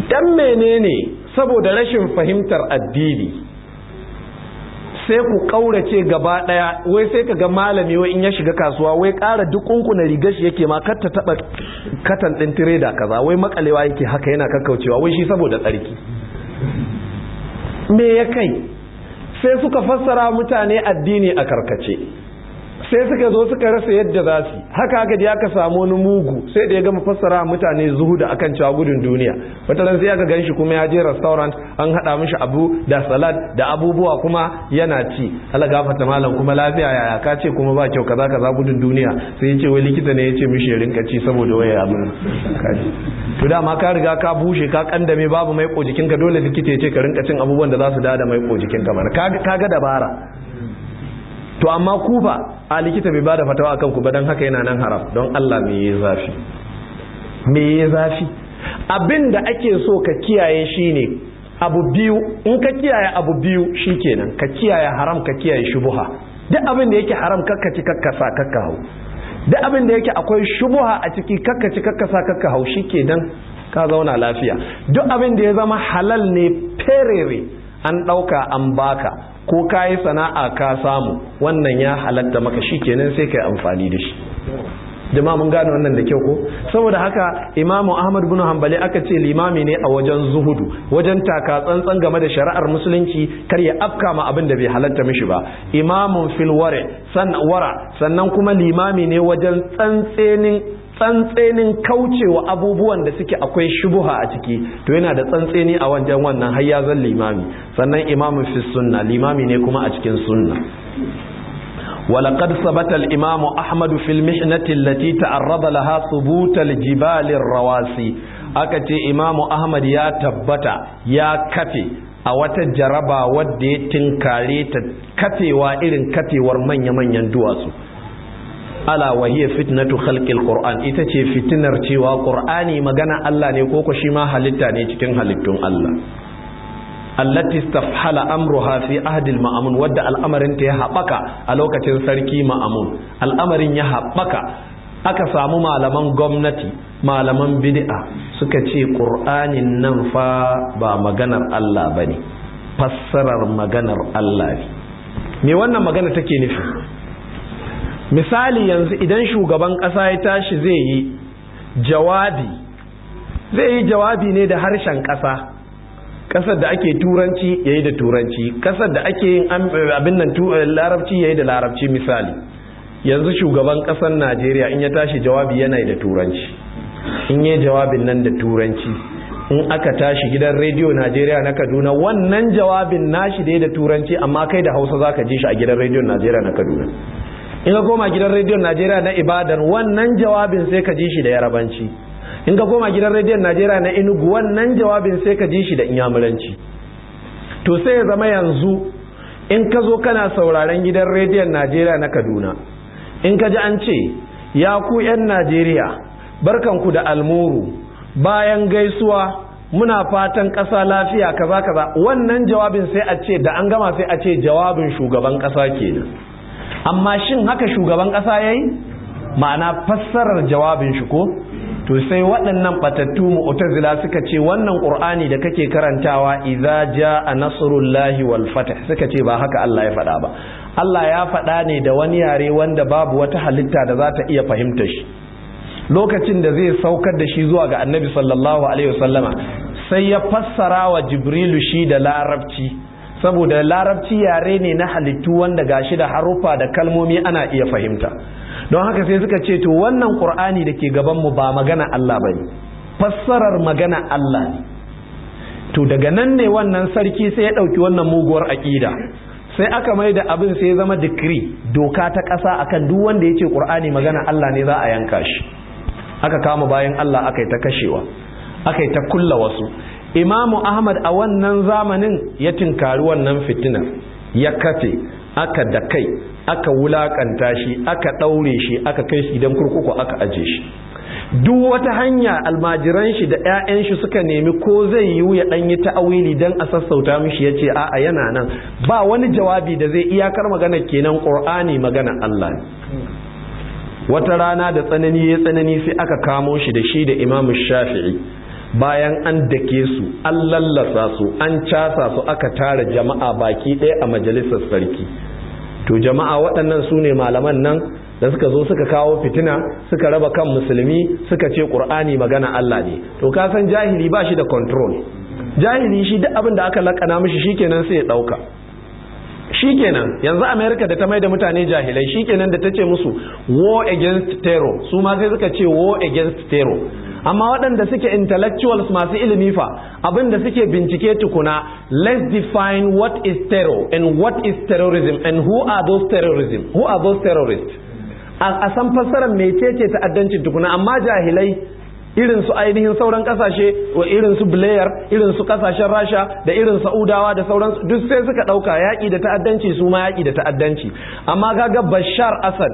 Dan menene? Saboda rashin fahimtar addini sai ku kaurace gaba daya. Wai sai ka ga malami wai in ya shiga kasuwa, wai ƙara dukunkuna rigar shi yake ma, kar ta taba katan din tireda kaza, wai makalewa yake haka yana kakkaucewa, wai shi saboda tsarki. Me ya kai? Sai suka fassara mutane addini a karkace, sai suka zo suka rasa yadda za su. Haka aka je aka samu wani mugu, sai da ya gama fassara mutane zuhuda akan cewa gudun duniya, wata ran sai aka ganshi kuma ya je restaurant, an hada mishi abu da salad da abubuwa kuma yana ci. Allah gafarta malam, kuma lafiya? Yaya ka ce kuma ba kyau, kaza kaza, gudun duniya? Sai ya ce wai likita ne ya ce mishi ya rinka ci saboda waya abin kaji. To dama ka riga ka bushe, ka kandame, babu mai ko jikinka, dole likita ya ce ka rinka cin abubuwan da za su dada mai ko jikinka mana. Kaga dabara. To amma ku fa, a likita bai bada fatawa akan ku ba, dan haka yana nan haram. Don Allah, me yayi zafi? Me yayi zafi? Abin da ake so ka kiyaye shine abu biyu. In ka kiyaye abu biyu shikenan, ka kiyaye haram, ka kiyaye shubuha. Duk abin da yake haram, kakka ci, kakka sa, kakka hau. Duk abin da yake akwai shubuha a ciki, kakka ci, kakka sa, kakka hau, shikenan ka zauna lafiya. Duk abin da ya zama halal ne ferere, an ɗauka an baka, ko ka yi sana'a ka samu, wannan ya halatta maka, shikenan sai ka yi amfani da shi. Jama'a, mun gane wannan da kyau ko? Saboda haka Imamu Ahmad bin Hanbali aka ce limami ne a wajen zuhudu, wajen taka tsantsan game da shari'ar Musulunci, kar ya afka ma abin da bai halatta mishi ba. Imamun fil ware san wara, sannan kuma limami ne wajen tsantsenin kaucewa abubuwan da suke akwai shubuha a ciki. To yana da tsantseni a wajen wannan har ya zan limami. Sannan imamun fi sunna, limami ne kuma a cikin sunna. ولقد ثبت الإمام أحمد في المحنة التي تعرض لها ثبوت الجبال الرواسي. Aka ce Imamu Ahmad ya tabbata, ya kafe a wata jaraba wadda ya tinkare ta, kafewa irin kafewar manya-manyan duwatsu. Ala wa hiya fitnatu khalqil Qur'an, ita ce fitinar cewa Qur'ani magana Allah ne ko ko shi ma halitta ne cikin halittun Allah, allati istafhala amruha fi ahdi al-ma'mun, wadda al'amarin ta ya haɓaka a lokacin sarki Ma'amun. Al'amarin ya haɓaka, aka samu malaman gwamnati, malaman bid'a, suka ce Qur'anin nan fa ba maganar Allah bane, fassarar maganar Allah ne. Me wannan magana take nufi? Misali, yanzu idan shugaban ƙasa ya tashi zai yi jawabi, zai yi jawabi ne da harshen ƙasa. Ƙasar da ake Turanci, ya yi da Turanci. Ƙasar da ake yin abin nan Larabci, ya yi da Larabci. Misali, yanzu shugaban ƙasar Najeriya in ya tashi jawabi, yana da Turanci. In yi jawabin nan da Turanci, in aka tashi gidan Rediyo Najeriya na Kaduna, wannan jawabin nashi da da Turanci, amma kai da Hausa zaka ji shi a gidan Rediyon Najeriya na Kaduna. In ka koma gidan Rediyon Najeriya na Ibadan, wannan jawabin sai ka ji shi da Yarabanci. In ka koma gidan Rediyon Najeriya na Enugu, wannan jawabin sai ka ji shi da Inyamuranci. To sai ya zama yanzu in ka zo kana sauraren gidan Rediyon Najeriya na Kaduna, in ka ji an ce, "Ya ku 'yan Najeriya, barkanku da almuru, bayan gaisuwa, muna fatan ƙasa lafiya, kaza kaza," wannan jawabin sai a ce da an gama sai a ce jawabin shugaban ƙasa kenan. Amma shin haka shugaban ƙasa yayi? Ma'ana fassarar jawabin shi ko? To sai waɗannan batattu Mu'tazila suka ce wannan Qur'ani da kake karantawa, "Idza jaa nasrullahi wal fath," suka ce ba haka Allah ya faɗa ba. Allah ya faɗa ne da wani yare wanda babu wata halitta da za ta iya fahimta shi. Lokacin da zai saukar da shi zuwa ga Annabi sallallahu alaihi wasallama, sai ya fassara wa Jibrilu shi da Larabci, saboda Larabci yare ne na halittu wanda gashi da haruffa da kalmomi ana iya fahimta. Don haka sai suka ce to wannan Qur'ani da ke gaban mu ba magana Allah bane, fassarar magana Allah ne. To daga nan ne wannan sarki sai ya ɗauki wannan muguwar aƙida, sai aka mai da abin sai ya zama decree, doka ta ƙasa, akan duk wanda ya ce Qur'ani magana Allah ne za a yanka shi. Aka kama bayan Allah, aka yi ta kashewa, aka yi ta kulla wasu. Imamu Ahmad a wannan zamanin ya tinkari wannan fitinar, ya kafe, aka da kai, aka wulakanta shi, aka ɗaure shi, aka kai shi idan kurkuku aka aje shi. Duk wata hanya almajiran shi da 'ya'yan shi suka nemi ko zai yiwu ya ɗan yi ta'awili don a sassauta mishi, ya ce a'a, yana nan, ba wani jawabi da zai, iyakar magana kenan, Ƙur'ani magana Allah ne. Wata rana da tsanani ya tsanani, sai aka kamo shi da shi da Imamu Shafi'i. Bayan an dake su, an lallasa su, an casa su, aka tara jama'a baki ɗaya a majalisar sarki. To jama'a, waɗannan su ne malaman nan da suka zo suka kawo fitina, suka raba kan musulmi, suka ce Ƙur'ani magana Allah ne. To ka san jahili ba shi da control. Jahili shi duk abin da aka lakana mishi shikenan sai ya ɗauka. Shikenan yanzu America da ta mai da mutane jahilai, shikenan da ta ce musu "war against terror", su ma sai suka ce "war against terror". Amma waɗanda suke intellectuals, masu ilimi fa, abin da suke bincike tukuna, let's define what is terror and what is terrorism and who are those terrorism, who are those terrorists, a san fassarar mecece ta'addancin tukuna. Amma jahilai irin su ainihin sauran kasashe, wa irin su Blair, irin su kasashen Rasha da irin Saudawa da sauran, duk sai suka dauka yaki da ta'addanci, su ma yaki da ta'addanci. Amma kaga Bashar Asad,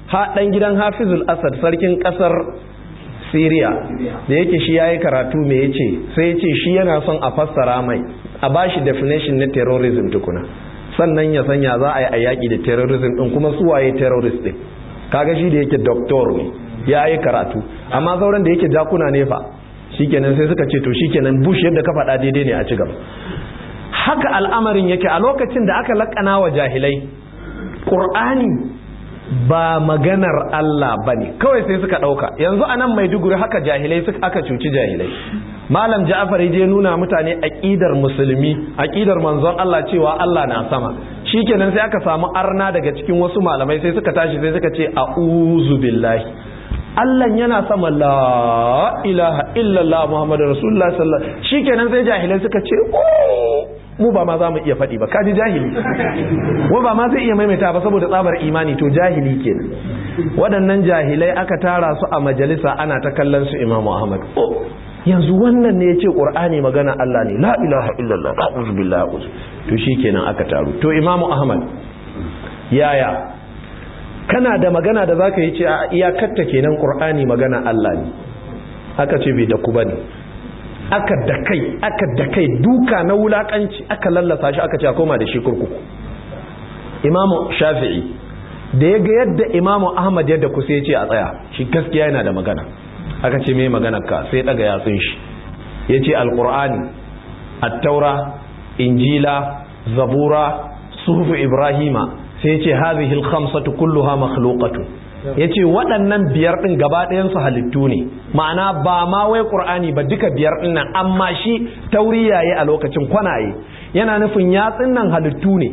ha dan gidan Hafizul Asad, sarkin kasar Syria, da yake shi yayi karatu, me yace? Sai yace shi yana son a fassara mai, a bashi definition na terrorism tukuna, sannan ya sanya za a yi a yaki da terrorism din, kuma su waye terrorist din. Kaga shi da yake doctor ne, ya yi karatu. Amma sauran da yake jakuna ne fa, shikenan sai suka ce, "To shikenan Bush, yadda ka faɗa daidai ne, a ci gaba." Haka al'amarin yake a lokacin da aka lakana wa jahilai Ƙur'ani ba maganar Allah ba ne, kawai sai suka ɗauka. Yanzu a nan Maiduguri haka jahilai suka aka cuci jahilai. Malam Ja'far je nuna mutane aƙidar musulmi, aƙidar manzon Allah, cewa Allah na sama. Shikenan sai aka samu arna daga cikin wasu malamai, sai suka tashi sai suka ce, "A'uzu billahi, Allah yana sama, la ilaha illallah Muhammadu Rasulullah sallallahu." Shikenan sai jahilai suka ce, "Mu ba ma za mu iya faɗi ba." Kaji jahili mu ba ma zai iya maimaita ba saboda tsabar imani. To jahili kenan. Waɗannan jahilai aka tara su a majalisa, ana ta kallon su Imam Ahmad. "Oh, yanzu wannan ne yace Qur'ani magana Allah ne, la ilaha illallah, a'udhu billahi." To shikenan aka taru. "To Imam Ahmad, yaya, kana da magana da zaka yi?" Ce, "A iyakarta kenan, Qur'ani magana Allah ne." Aka ce bai da ku bane. Aka da kai, aka da kai, duka na wulakanci, aka lallasa shi, aka ce a koma da shi kurkuku. Imamu Shafi'i da ya ga yadda Imamu Ahmad yadda kusa, ya ce a tsaya, shi gaskiya yana da magana. Aka ce, "Me maganar ka?" Sai daga yatsun shi ya ce, "Alqur'ani, Attaura, Injila, Zabura, Suhufu Ibrahima." Sai ya ce, "Hadhihi al-khamsatu kulluha makhluqatun." Yace waɗannan biyar ɗin gaba ɗayan su halittu ne, ma'ana ba ma wai Qur'ani ba, duka biyar ɗin nan. Amma shi tauriyaye a lokacin kwanaye, yana nufin yatsun nan halittu ne,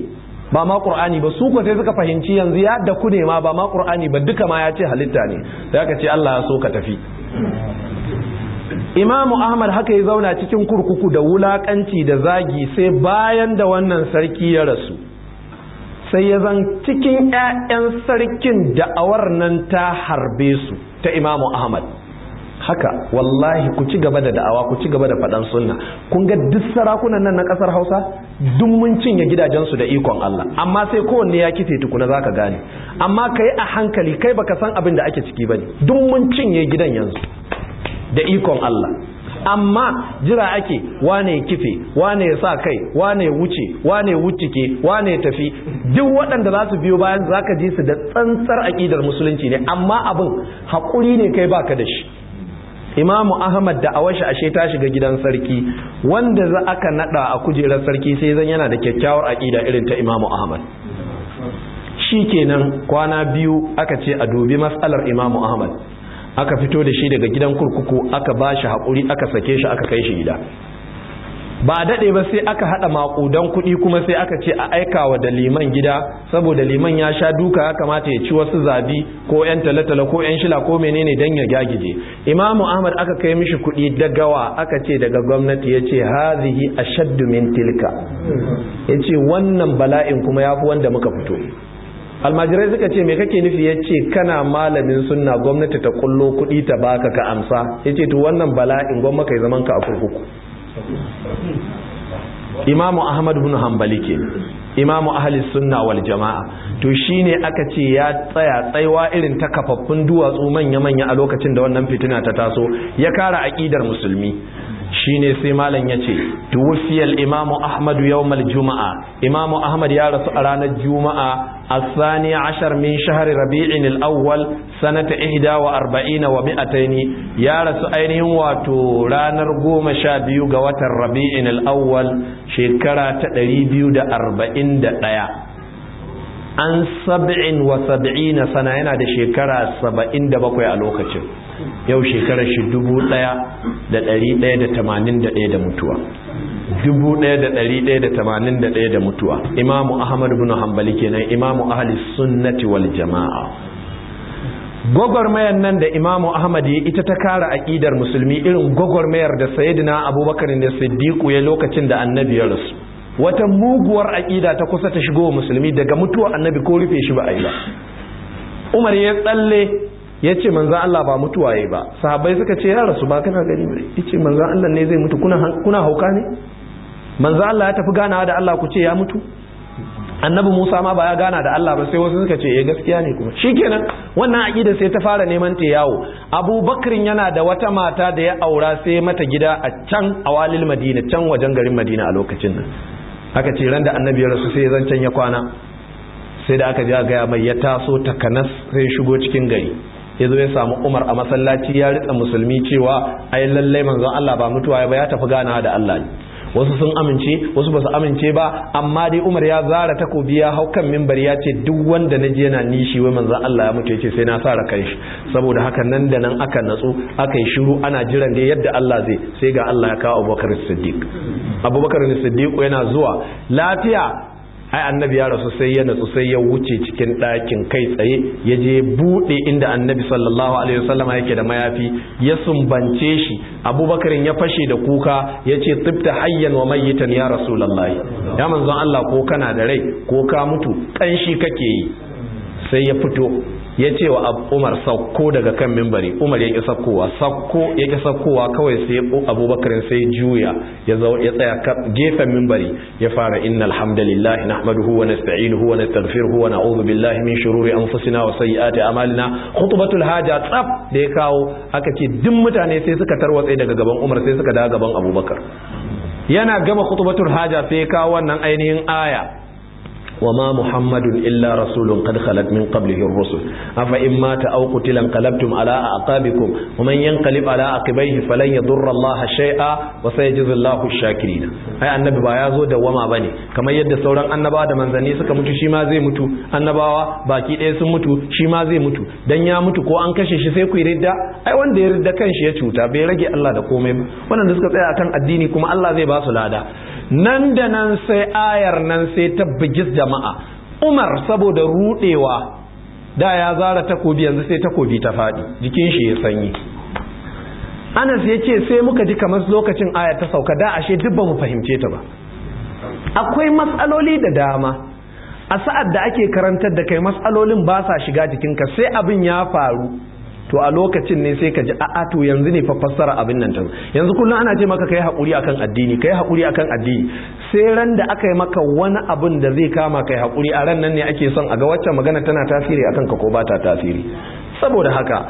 ba ma Qur'ani ba. Su ko sai suka fahimci yanzu ya da ku ne ma, ba ma Qur'ani ba, duka ma ya ce halitta ne. Sai aka ce, "Allah ya so ka, tafi." Imamu Ahmad haka ya zauna cikin kurkuku da wulakanci da zagi. Sai bayan da wannan sarki ya rasu, sai ya zan cikin 'ya'yan sarkin da'awar nan ta harbe su ta Imamu Ahmad. Haka wallahi, ku ci gaba da da'awa, ku ci gaba da faɗan sunna. Kun ga duk sarakunan nan na ƙasar Hausa, duk mun cinye gidajensu da ikon Allah, amma sai kowanne ya kife tukuna zaka gane. Amma kai a hankali, kai baka san abin da ake ciki bane. Duk mun cinye gidan yanzu da ikon Allah, amma jira ake wane ya kife, wane ya sa kai, wane ya wuce, wane ya wucike, wane ya tafi. Duk waɗanda za su biyo bayan, za ka ji su da tsantsar aƙidar musulunci ne, amma abin haƙuri ne kai baka da shi. Imamu Ahmad da awashi ashe ta shiga gidan sarki, wanda za aka nada a kujerar sarki sai zan yana da kyakkyawar aƙida irin ta Imamu Ahmad. Shi kenan kwana biyu aka ce a dubi matsalar Imamu Ahmad. Aka fito da shi daga gidan kurkuku, aka ba shi haƙuri, aka sake shi, aka kai shi gida. Ba a daɗe ba sai aka haɗa maƙudan kuɗi kuma, sai aka ce a aika wa da liman gida, saboda liman ya sha duka, ya kamata ya ci wasu zabi ko 'yan talatala ko 'yan shila ko menene don ya gyagije. Imamu Ahmad aka kai mishi kuɗi dagawa, aka ce daga gwamnati. Ya ce, "Hazihi ashaddu min tilka." Ya ce wannan bala'in kuma ya fi wanda muka fito. Almajirai suka ce, "Me kake nufi?" Ya ce, "Kana malamin sunna, gwamnati ta kullo kuɗi ta baka ka amsa." Ya ce, "To wannan bala'in gwamma kai zaman ka a kurkuku." Imamu Ahmad bin Hanbali ke, imamu ahli sunna wal jama'a. To shine aka ce ya tsaya tsaiwa irin ta kafaffun duwatsu manya-manya a lokacin da wannan fitina ta taso, ya kara aƙidar musulmi. Shine sai malam ya ce, tuwufiyal Imamu Ahmadu yawmal juma'a. Imamu Ahmad ya rasu a ranar Juma'a. الثاني عشر من شهر ربيع الأول سنة 241 يا رسول أينهم واتو رانر قوم شابيو قوات الربيع الأول شكرا تقريبيو دا 41 an 77 sana yana da shekara 77 a lokacin yau shekarar shi 1181 da mutuwa 1181 da mutuwa. Imamu Ahmad ibn Hanbali kenan, imamu ahli sunnati wal jama'a. Gwagwarmayar nan da Imamu Ahmad ya ita ta kara aqidar musulmi, irin gwagwarmayar da Sayyidina Abubakar ne Siddiq ya lokacin da Annabi ya rasu. Wata muguwar aqida ta kusa ta shigo musulmi daga mutuwa Annabi ko rufe shi ba a yi ba. Umar ya tsalle ya ce manzan Allah ba mutuwa ya ba. Sahabbai suka ce ya rasu ba kana gani ba. Ya ce manzan Allah ne zai mutu, kuna hauka ne? Manzan Allah ya tafi ganawa da Allah ku ce ya mutu? Annabi Musa ma ba ya gana da Allah ba, sai wasu suka ce eh gaskiya ne kuma. Shikenan wannan aqida sai ta fara neman ta yawo. Abu Bakrin yana da wata mata da ya aura sai mata gida a can awalil Madina, can wajen garin Madina a lokacin nan. Aka ce ran da Annabi ya rasu sai zancen ya kwana. Sai da aka je ga mai ya taso takanas sai ya shigo cikin gari. Ya zo ya samu Umar a masallaci ya ritsa musulmi cewa ai lallai manzon Allah ba mutuwa ba, ya tafi ganawa da Allah ne. Wasu sun amince, wasu ba su amince ba, amma dai Umar ya zara takobi ya hau kan minbari ya ce duk wanda na je yana nishi wai manzon Allah ya mutu, yace sai na sara kai shi. Saboda haka nan da nan aka natsu aka yi shiru ana jiran dai yadda Allah zai, sai ga Allah ya kawo Abubakar Siddiq. Abubakar Siddiq yana zuwa lafiya, ai Annabi ya rasu, sai ya natsu sai ya wuce cikin ɗakin kai tsaye, ya je buɗe inda Annabi sallallahu alaihi wasallama yake da mayafi, ya sumbance shi. Abubakarin ya fashe da kuka ya ce tibta hayyan wa mayyitan ya rasulullahi, ya manzon Allah ko kana da rai ko ka mutu kanshi kake yi. Sai ya fito ya ce wa Umar sauko daga kan mimbari. Umar ya ƙi saukowa, sauko ya ƙi saukowa, kawai sai Abubakar sai juya ya zo ya tsaya gefen mimbari ya fara innal hamdalillahi nahmaduhu wa nasta'inuhu wa nastaghfiruhu wa na'udhu billahi min shururi anfusina wa sayyiati a'malina. Khutbatul haja tsaf da ya kawo, aka ce duk mutane sai suka tarwatse daga gaban Umar sai suka dawo gaban Abubakar. Yana gama khutbatul haja sai ya kawo wannan ainihin aya وما محمد إلا رسول قد خلت من قبله الرسل أفإن مات أو قتل انقلبتم على أعقابكم ومن ينقلب على عقبيه فلن يضر الله شيئا وسيجزي الله الشاكرين. أي النبي با yazo da wama bane, kamar yadda sauran annabawa da manzanni suka mutu shi ma zai mutu, annabawa baki ɗaya sun mutu shi ma zai mutu, dan ya mutu ko an kashe shi sai ku ridda. Ai wanda ya ridda kanshi ya cuta, bai rage Allah da komai ba. Wannan da suka tsaya akan addini kuma Allah zai ba su lada. Nan da nan sai ayar nan sai ta bigis jama'a. Umar saboda rudewa da ya zara takobi, yanzu sai takobi ta fadi, jikin shi ya sanyi. Anas ya ce sai muka ji kamar lokacin ayar ta sauka, da ashe duk ba mu fahimce ta ba. Akwai matsaloli da dama a sa'ad da ake karantar da kai, matsalolin ba sa shiga jikinka sai abin ya faru. To a lokacin ne sai ka ji a'a to yanzu ne fa fassara abin nan ta. Yanzu kullum ana ce maka kai hakuri akan addini, kai hakuri akan addini, sai ran da aka yi maka wani abin da zai kama kai hakuri, a ran nan ne ake son a ga waccan magana tana tasiri akan ka ko ba ta tasiri. Saboda haka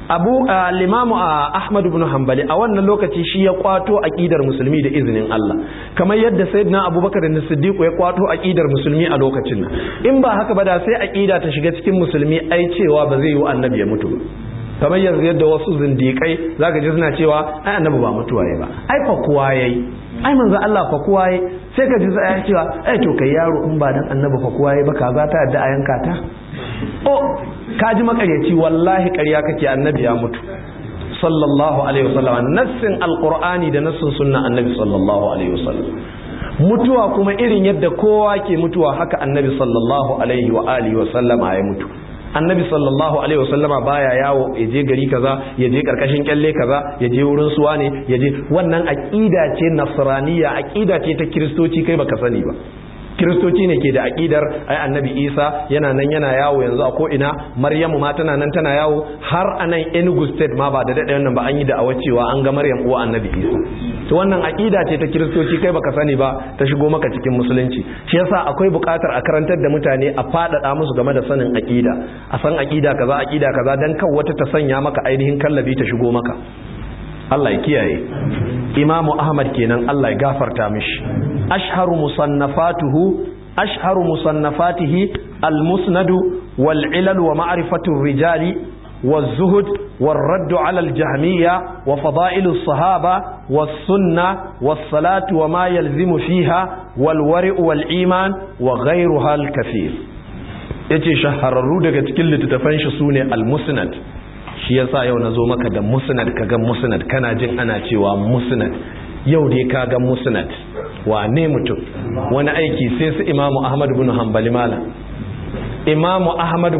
Abu Limamu Ahmad ibn Hanbali a wannan lokaci shi ya kwato aqidar musulmi da izinin Allah, kamar yadda Sayyidina Abubakar da Siddiq ya kwato aqidar musulmi a lokacin nan. In ba haka ba da sai aqida ta shiga cikin musulmi ai cewa ba zai yi annabi ya mutu ba. Kamar yanzu yadda wasu zindiƙai zaka ji suna cewa ai annabi ba mutuwa yayi ba, ai fa kowa yayi, ai manzo Allah fa kowa yayi. Sai ka ji sai cewa ai to kai yaro in ba dan annabi fa kowa yayi ba kaza ta yadda a yanka ta. Oh ka ji makaryaci, wallahi ƙarya kake, annabi ya mutu sallallahu alaihi wasallam. Nassin alqur'ani da nassin sunna annabi sallallahu alaihi wasallam. Mutuwa kuma irin yadda kowa ke mutuwa haka annabi sallallahu alaihi wa alihi wasallama ya mutu. Annabi sallallahu alaihi wasallama baya yawo ya je gari kaza, ya je karkashin kyalle kaza, ya je wurin suwa ne, ya je wannan aqida ce nasraniya, aqida ce ta kiristoci, kai baka sani ba. Kiristoci ne ke da aqidar ai annabi Isa yana nan yana yawo yanzu a ko ina, Maryamu ma tana nan tana yawo, har anan Enugu State ma ba da dade wannan ba an yi da'awa cewa an ga Maryam uwa annabi Isa. To wannan aqida ce ta kiristoci, kai baka sani ba, ta shigo maka cikin musulunci. Shi yasa akwai buƙatar a karantar da mutane, a faɗaɗa musu game da sanin aqida, a san aqida kaza aqida kaza, dan kan wata ta sanya maka ainihin kallabi ta shigo maka. Allah ya kiyaye. Imamu Ahmad kenan, Allah ya gafarta mishi. Ashharu musannafatuhu, ashharu musannafatihi Al-Musnad wal Ilal wa Ma'rifatu Rijali والزهد والرد على الجهمية وفضائل الصحابة والسنة والصلاة وما يلزم فيها والورع والإيمان وغيرها الكثير. Yace shahararru daga cikin littattafan shi sune Al-Musnad. Shi yasa yau nazo maka da Musnad. Kaga Musnad, kana jin ana cewa Musnad, yau dai kaga Musnad. Wane mutum, wani aiki sai su Imamu Ahmad bin Hanbali. Malam Imamu Ahmad.